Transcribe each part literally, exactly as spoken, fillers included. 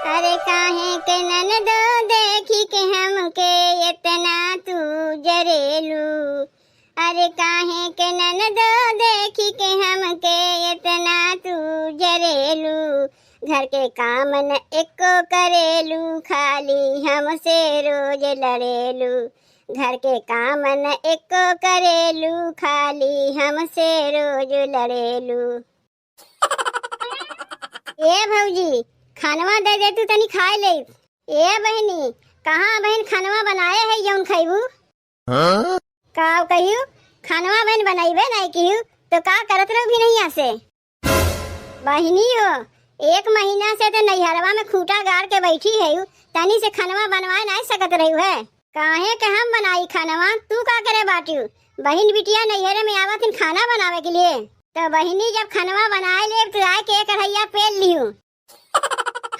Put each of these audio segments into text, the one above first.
अरे काहे के ननदो देखी के हमके इतना तू जरेलू, अरे काहे के ननदो देखी के हमके इतना तू जरेलू, घर के काम न एको करेलू, खाली हमसे रोज लड़ेलू, घर के काम न एको करेलू, खाली हमसे रोज लड़ेलू। ए भौजी, खानवा दे दे तू तनी खाए ले। ए बहिनी, कहाँ बहिन खानवा बनाए है जौन खैबू? हाँ? का कहियो, खानवा बहिन बनैबे नहीं कियो, तो का करत रहू भी नहीं आसे? बहिनी हो, एक महीना से तो नैहरवा में खूंटा गाड़ के बैठी है, तनी से खानवा बनवाए नहीं सकत रहू है। काहे के हम बनाई खानवा, तू का करे बाटियो? बहिन बिटिया नैहरे में आवत हिन खाना बनावे के लिए, तो बहिनी जब खानवा बनाए ले तो आए के कढ़ैया पेल लियो।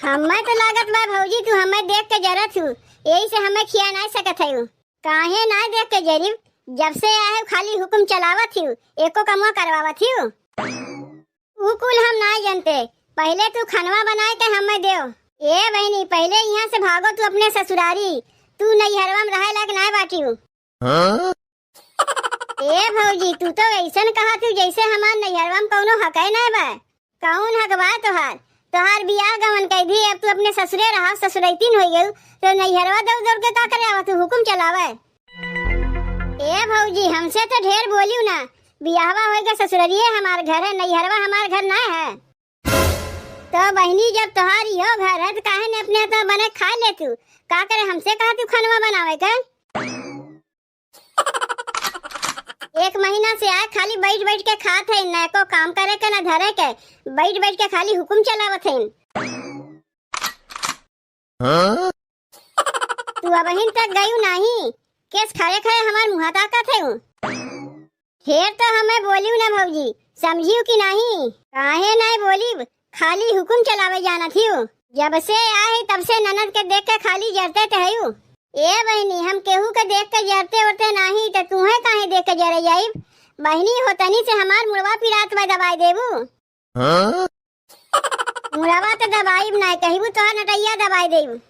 हमें तो लागत बा भौजी तू हमें देख के जरत हू, यही से हमें खिया नहीं सकत है। काहे ना देख के जरिब, जब से आए खाली हुकुम चलावत हियो, एको कमवा करवावत हियो। ऊ कुल हम ना जनते, पहले तू खनवा बनाए के हमें देव। ए बहिनी, पहले यहाँ से भागो तू अपने ससुरारी, तू नैहरवा में रहे लायक ना बाटियो। हाँ? ए भौजी, तू तो ऐसन कहा तू जैसे हमार नैहरवा में कौनो हक है ना बा। कौन हक बा तोहार? तोहार बियाह गवन कई भी, अब तू अपने ससुरे रहा, ससुरैतिन हो गयू, तो नैहरवा दौड़ दौड़ के का करे आवा तू, हुकुम चलावे। ए भौजी, हमसे तो ढेर बोलियो ना, बियाहवा होइगा ससुररिये हमार घर है, नैहरवा हमार घर ना है। तो बहिनी, जब तोहार इहो घर है, तो काहे ने अपने हाथ बने खा ले तू? का करे, हमसे कहा तू खनवा बनावे के? एक महीना से आए खाली बैठ बैठ के खात है, ना को काम करे के ना धरे के, बैठ बैठ के खाली हुकुम चलावत है। हाँ? तू अबहिन तक गयू नाही, केस खड़े खड़े हमार मुँह ताकत है। ढेर तो हमें बोलियो ना भौजी, समझियो कि नाही? काहे नाही बोलिब, खाली हुकुम चलावे जानत हियो। जब से आए तब से ननद के देख के खाली जरते टहयू। ए बहिनी, हम केहू के देख के जरते उरते नाही, त तूहे काहे देख के जरे जाइब? बहिनी हो, तनी से हमार मुड़वा पिरात बा, दबाई देबू? हाँ? मुड़वा त दबाइब ना, कहिबू तोहार नटैया दबाई देब।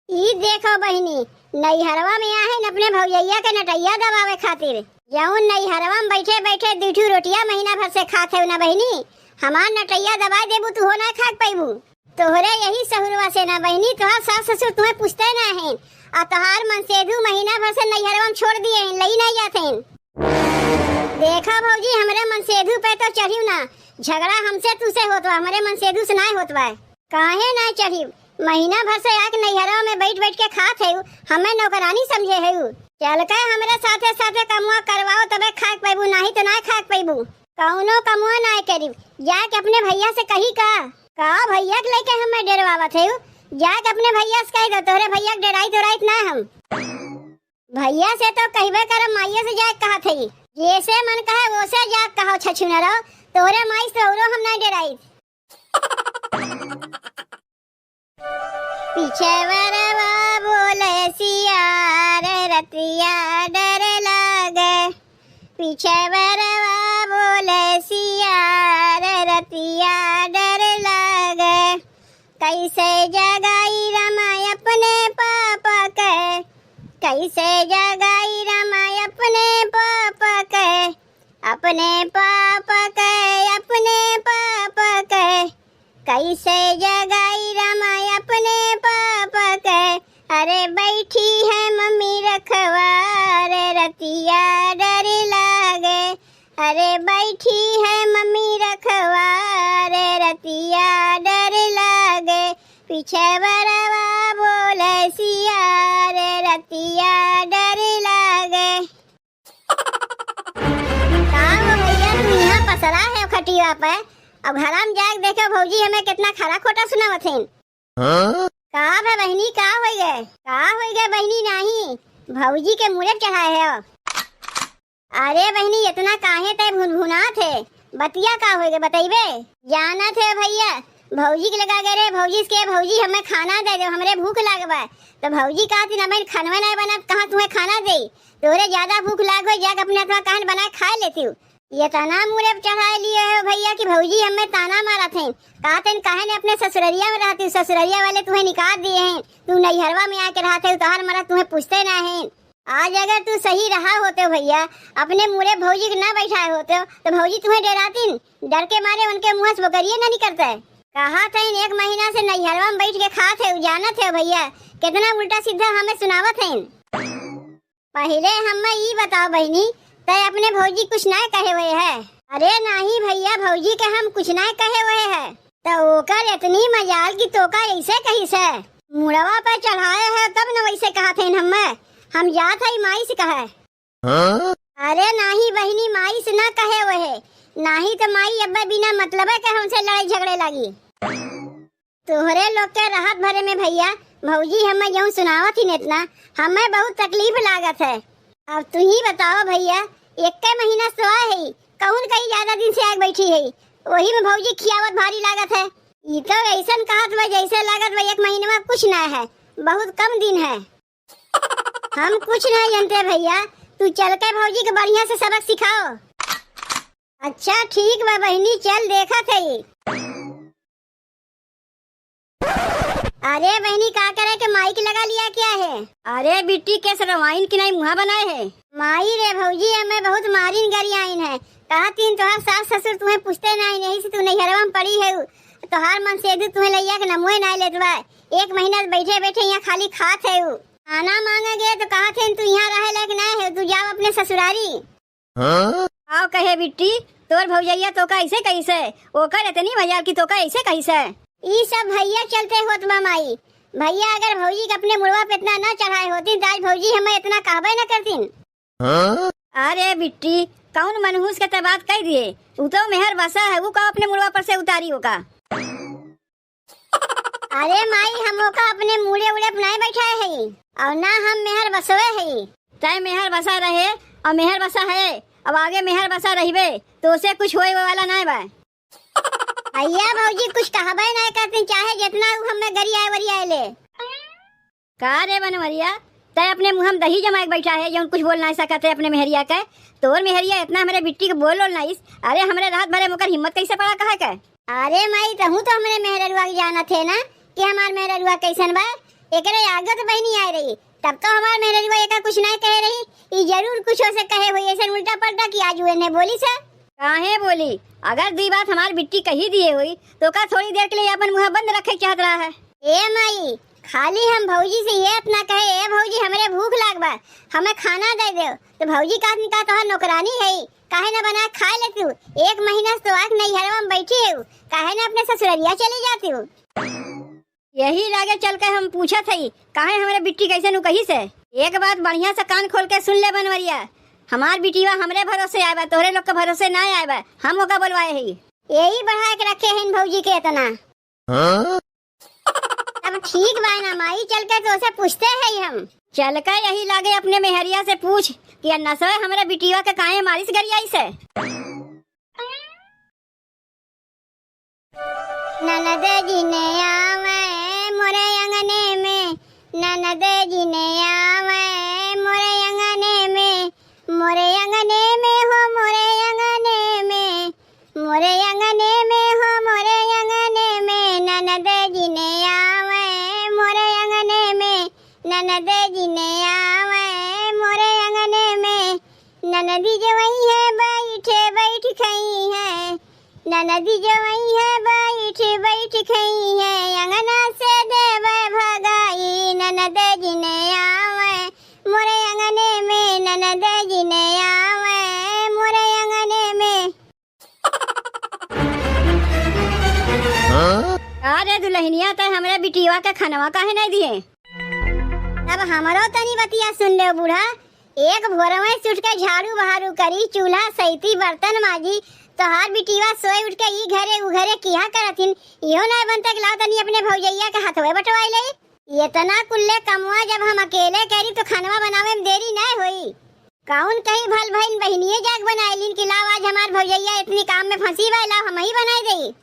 ई देखो बहिनी, नैहरवा में आहे न अपने भौजैया के नटैया दबावे खातिर। जौन नैहरवा में बैठे बैठे दू ठू रोटिया महीना भर से खात है ना बहिनी, हमार नटैया दबाई देबू तू हो ना खा के पैबू। तोहरे यही सहुरवा से ना बहिनी, तोहार सास ससुर तुम्हें पूछते ना हैं, आ तोहार मनसेधू महीना भर से नैहरवा में छोड़ दिए हैं, लई नहीं जाते हैं। देखा भौजी, हमरे मनसेधू पे तो चढ़ियो ना, झगड़ा हमसे तुसे होत बा, हमरे मनसेधू से नाय होत बा। काहे नाय चढ़िब? महीना भर से आके नैहरवा में बैठ बैठ के खात है, हमें नौकरानी समझे है। चल के हमरे साथे साथे कमुआ करवाओ, तबे खाए के पैबू, नाही तो नाय खाए के पैबू। कौनो कमुआ नाय करिब, जाके अपने भैया से कही का? का भैया के लेके हमें डेरवावत है? जाके अपने भैया से कह दो, तोहरे भैया के डेराइत उराइत ना हम। भैया से तो कहबे करब, माइये से जाए कहत हई। जैसे मन कहे वैसे जाए कहो छछुनरो, तोरे माई से औरो हम नहीं डराई। पीछे वरवा बोले सिया रे रतिया डर लागे। पीछे वरवा बोले सिया रे रतिया डर लागे। कैसे जगाई रमा अपने पापा के, कैसे जगाई रमा अपने पापा के, अपने पापा के, अपने पापा के, कैसे जगाई रमा अपने पापा के। अरे बैठी है मम्मी रखवारे रतिया डर लागे, अरे बैठी है मम्मी रखवारे रतिया डर लागे, पीछे वरवा बोले सिया रे रतिया डर लागे। का हो भैया, तू यहाँ पसरा है खटिया पे, अब घरा में जाके देखो भौजी हमें कितना खरा खोटा सुनावत हैं। हाँ? का बे बहिनी, का होई गए? का होई गए बहिनी? नाही, भौजी के मुड़े चढ़ाए है। अरे बहिनी, इतना काहे तै भुनभुनात है? बतिया का होई गए, बतइबे? जानत है भैया, भौजी के लगा गए रे, भौजी से के, "भौजी, हमें खाना दे दो, हमरे भूख लाग बा।" तो भौजी कहती, "ना बहन, खानवा नहीं बना, कहाँ तुम्हें खाना दे? तोरे ज्यादा भूख लाग हो, जाके अपने हाथवा कहन बना खा लेती हूँ।" एतना मुड़े पे चढ़ाए लिए हो भइया कि भौजी हमें ताना मारत हैं। कहत हैं, "काहे न अपने ससुररिया में रहतिउ, ससुररिया वाले तुहें निकाल दिए हैं, तू नैहरवा में आके रहत है, तोहार मरद तुहें पूछते ना हैं।" आज अगर तू सही रहा होते भइया, अपने मुड़े भौजी के ना बैठाए होते, तो भौजी तुहें डेरातिन, डर के मारे उनके मुँह से बोकरिए ना निकलते। कहत हैं, "एक महीना से नैहरवा में बैठ के खात है, उ जानत है भइया, केतना उल्टा सीधा हमें सुनावत हैं।" पहिले हम्मे ई बताओ बहिनी, तै अपने भौजी कुछ नाय कहे हुए है? अरे नाही भइया, भौजी के हम कुछ नाय कहे हुए है। त ओकर एतनी मजाल कि तोका ऐसे कहिस है? मुड़वा पे चढ़ाए है तब न वैसे कहत हइन हम्मे। हम जात हई माई से कहे। हाँ? अरे नाही बहिनी, माई से ना कहे हुए है, नाही त माई अब्बे बिना मतलबे के हमसे लड़ाई झगड़े लागी। तोहरे लोग के रहत भरे में भइया, भौजी हमें जौन सुनावत ही एतना, हमें बहुत तकलीफ लागत है। अब तू ही बताओ भइया, एक्के महीना से तो आए है, कहून कहीं ज्यादा दिन से आके बैठी है, वही में भौजी खियावत भारी लागत है। ई तो ऐसन कहत बा जैसे लागत बा एक महीना में कुछ ना है, बहुत कम दिन है। हम कुछ नहीं जानते भइया, तू चल के भौजी के बढ़िया से सबक सिखाओ। अच्छा ठीक बा बहिनी, चल देखत है। अरे बहिनी, का करे के माइक लगा लिया क्या है? अरे बिट्टी के सरवाइन की नहीं मुहा बनाए है। माई रे भौजी, हमें बहुत मारिन गरियाइन है। कहतीन तोहार सास ससुर तुम्हें पूछते नहीं, यही से तू नैहरवा में पड़ी है। तोहार मन से तुहे लइया के नमुए नहीं लेत बा। एक महीना से बैठे बैठे यहाँ खाली खात है। खाना मांगे गए तो कहत है तू यहाँ रहे लायक नहीं है, तू जाओ अपने ससुरारी। हाँ? आओ कहे बिट्टी, तोर भौजैया तोका ऐसे कहिस है, ओकर इतनी मजाल कि तोका ऐसे कहिस है। ई सब भैया चलते होत बा माई। भैया अगर भौजी के अपने मुड़वा पे इतना ना चढ़ाए होतीन, त आज भौजी हमें इतना कहबे न करतीन। हाँ? अरे बिट्टी, कौन मनहूस के ते बात कह दिए? उ तो मेहर बसा है, उ का अपने मुड़वा पर से उतारी ओका? अरे माई, हम ओका अपने मूड़े उड़े पर नाय बैठाए हई, और ना हम मेहर बसवे हई। तय मेहर बसा रहे और मेहर बसा है, अब आगे मेहर बसा रहिबे, तो उसे कुछ होए वाला नाय बा। भैया भौजी कुछ कहबे नाय करते, चाहे जितना उ हमें गरियाए वरियाए ले। का रे बनवरिया, तय अपने मुँह में दही जमाए के बैठा है, जौन कुछ बोल नाय सकत है अपने मेहरिया के। तोर मेहरिया इतना हमरे बिट्टी के बोल लोल नाइस। अरे हमरे रात भरे में ओकर हिम्मत कैसे पड़ा कहे के? अरे माई, तहूँ तो हमरे मेहररुआ के जानत है ना कि हमार मेहररुआ कैसन बा। एकरे आगे तो बहिनी आए रही, तब तो हमार मेहररुआ एका कुछ नाय कहे रही। ई जरूर कुछ ओसे कहे होई ऐसन उल्टा पलटा कि आज उ एने बोलिस है। काहे बोली? अगर दुई बात हमार बिट्टी कही दिए होई तो का थोड़ी देर के लिए अपन मुँह बंद रखे के चाहत रहा है? ए माई, खाली हम भौजी से ये इतना कहे, "ए भौजी, हमरे भूख लाग बा, हमें खाना दे दे।" तो भौजी कहत, "का तोहर नौकरानी है, काहे ना बना खाए लेतिउ? एक महीना से तो आके नैहरवा में बैठी है, काहे ना अपने ससुररिया चली जातिउ?" यही लागे चल के हम पूछत हई, काहे हमरे बिट्टी कैसे नु कहिस है। एक बात बढ़िया से कान खोल के सुन ले बनवरिया, हमार बिटिया हमरे भरोसे आए बा, तोहरे लोग के भरोसे ना आए बा, हम ओका बोलवाए हई। यही बढ़ा के रखे हैं भौजी के इतना। हाँ? अब ठीक बा ना माई, चल के तोसे पूछते हैं हम। चल के यही लागे अपने मेहरिया से पूछ कि नसवे हमरे बिटिया के काहे मारिस गरियाइस है। ननद जिन आवे मोरे अंगने में, ननद जिन आवे मोरे अंगने में, मोरे अंगने में हो मोरे अंगने में, मोरे अंगने में हो मोरे अंगने में, ननद जिन आवे मोरे अंगने में, ननद जिन आवे मोरे अंगने में। ननदी जवई है बैठे बैठ खई है, ननदी जवई है बैठ बैठ खई है, अंगना से देवे भगाई, ननद जिन आवे मोरे अंगने में, ननद जिन आवे मोरे अंगने में। हाँ? अरे दुल्हनिया, तै हमरे बिटिया के खनवा काहे नहीं दिए? अब हमरो तनी बतिया सुन ले बूढ़ा, एक भोरवे से उठ के झाड़ू बहारू करी, चूल्हा सैती, बर्तन माजी, तोहार बिटिया सोए उठ के ई घरे उ घरे किहा करथिन, इहो नहीं बनता कि लाओ तनी अपने भौजैया के हथवे बटवाई ले। इतना कुल्ले कमवा जब हम अकेले करी तो खानवा बनावे में देरी नहीं होई। कौन कही भल भइन बहिनिये जाग बनाए लीन कि लाओ आज हमार भौजैया इतनी काम में फंसी बा, लाओ हम ही बनाई देई।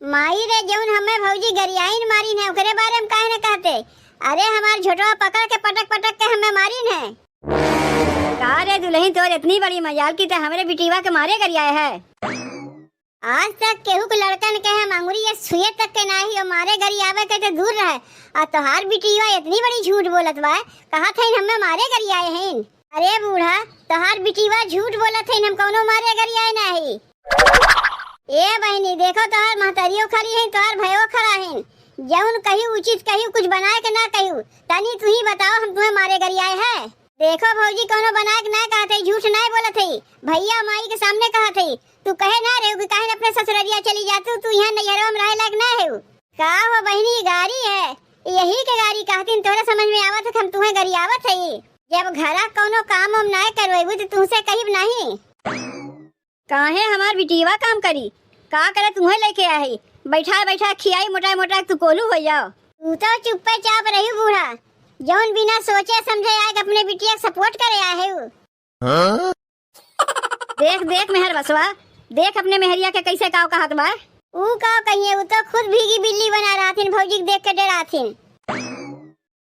माई रे, जौन हमें भौजी गरियाइन मारिन है, ओकरे बारे में काहे न कहते? अरे हमार झोटवा पकड़ के पटक पटक के हमें मारिन है। का अरे दुलहिन, तोर इतनी बड़ी मजाल कि ते हमरे बिटिवा के मारे गरियाए है। आज तक केहू के लड़कन के हम अंगुरी ये छुए तक के नाही, और मारे गरियावे के तो दूर रहे। और तोहार बिटिवा इतनी बड़ी झूठ बोलत बा, कहत हइन हमें मारे गरियाए हइन। अरे बूढ़ा, तोहार बिटिवा झूठ बोलत हइन, हम कौनो मारे गरियाए नाही। ए बहिनी, देखो तोहार महतरियो खड़ी हइन, तोहार भयो खड़ा हइन। जौन कहिउ उचित कहिउ, कुछ बनाए के ना कहिउ। तनी तुही बताओ, हम तुहें मारे गरियाए है? देखो भौजी, कौनो बनाए के ना कहत हई, झूठ ना बोलत हई, भैया माई के सामने कहत हई। तू कहे ना रहेउ कि काहे न अपने ससुररिया चली जातू, तू यहाँ नैहरवा में रहे लायक ना हेउ। का हो बहिनी, गारी है, यही के गारी कहतीन, तोहरे समझ में आवत है कि हम तुहें गरियावत हई। जब घरा कौनो काम हम ना करवेबू तो तुहसे कहिब नहीं। काहे हमार बिटिया काम करी? का करे तुहें लेके आए हई? बैठा बैठा खियाई मोटाए मोटाए तू कोलू हो जाओ। तू तो चुप्पे चाप रही बूढ़ा, जौन बिना सोचे समझे आए के अपने बिटिया के सपोर्ट करे आए हऊ। हाँ? देख देख मेहर बसवा, देख अपने मेहरिया के कैसे काव कहत बा। ऊ काव कहिए, ऊ तो खुद भीगी बिल्ली बना रहथिन, भौजी के देख के डराथिन।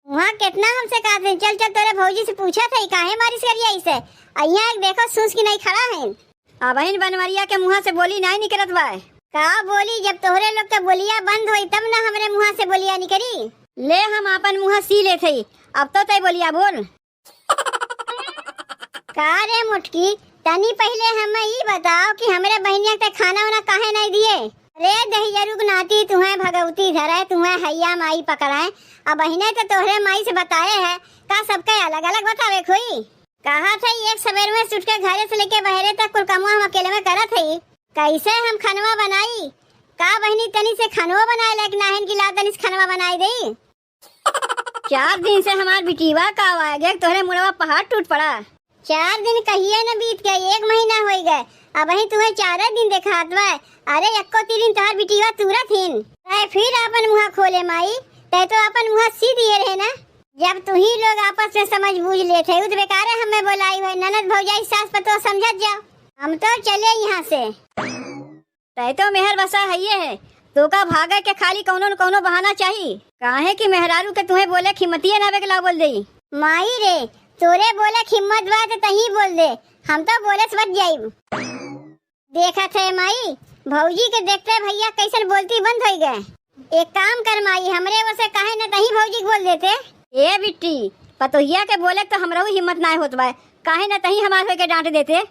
वहाँ कितना हमसे कहत हईन, चल चल तोरे भौजी से पूछत हई काहे मारिस गरियाइस है। अइया एक देखो सूस की नहीं खड़ा हईन। अबहिन बनवरिया के मुँहा से बोली नहीं निकलत बा। का बोली, जब तोहरे लोग के बोलिया बंद होई तब ना हमरे मुँहा से बोलिया निकली। ले हम आपन मुँहा सी लेत हई, अब तो तय बोलिया बोल। का रे मोटकी, तनी पहिले हमें ई बताओ कि हमरे बहिनिया के खाना वाना काहे नहीं दिए? रे दहिजरू के नाती, तुहें भगवती धरे, तुहें हैया माई पकड़ाए। अब बहिने तो तोहरे माई से बताए है, का सबके अलग अलग बतावे खोई? कहा था एक सवेर में से उठ के घरे से लेके बहरे तक कुल कमवा हम अकेले में करत हई। कैसे हम खनवा बनाई? का बहिनी तनी से खनवा बनाए लायक नाहिन कि ला तनी से खनवा बनाए देई? चार दिन से हमार बिटिया का आवा गया, तोहरे मुड़वा पहाड़ टूट पड़ा। चार दिन कहिए न बीत गए, एक महीना होई गए, अबहीं तुहें चारे दिन देखात बा। अरे एक्को तीन दिन तोहार बिटिया तुरत हिन, तय फिर आपन मुँहा खोले माई, तय तो आपन मुँहा सी दिए रहे ना। जब तुही लोग आपस में समझ बूझ लेत है, उत बेकारे हमें बोलाई है, ननद भौजाई सास पतोह समझत जाओ, हम तो चले यहाँ से। तय तो मेहर बसा हइये है, तोका भागे के खाली कौनो न कौनो बहाना चाही। काहे कि मेहरारू के तुहें बोले के हिम्मतिये ना बेगला बोल देई। माई रे, तोरे बोले के हिम्मत बा तो तही बोल दे, हम तो बोले से बच जाइब। देखत है माई, भौजी के देखते भैया कैसन बोलती बंद होई गए। एक काम कर माई, हमरे ओर से काहे न तही भौजी के बोल देते। ए बिट्टी, पतोहिया के बोले के तो हमरहू हिम्मत ना होत बा, काहे न तही हमार होई के डांट देते।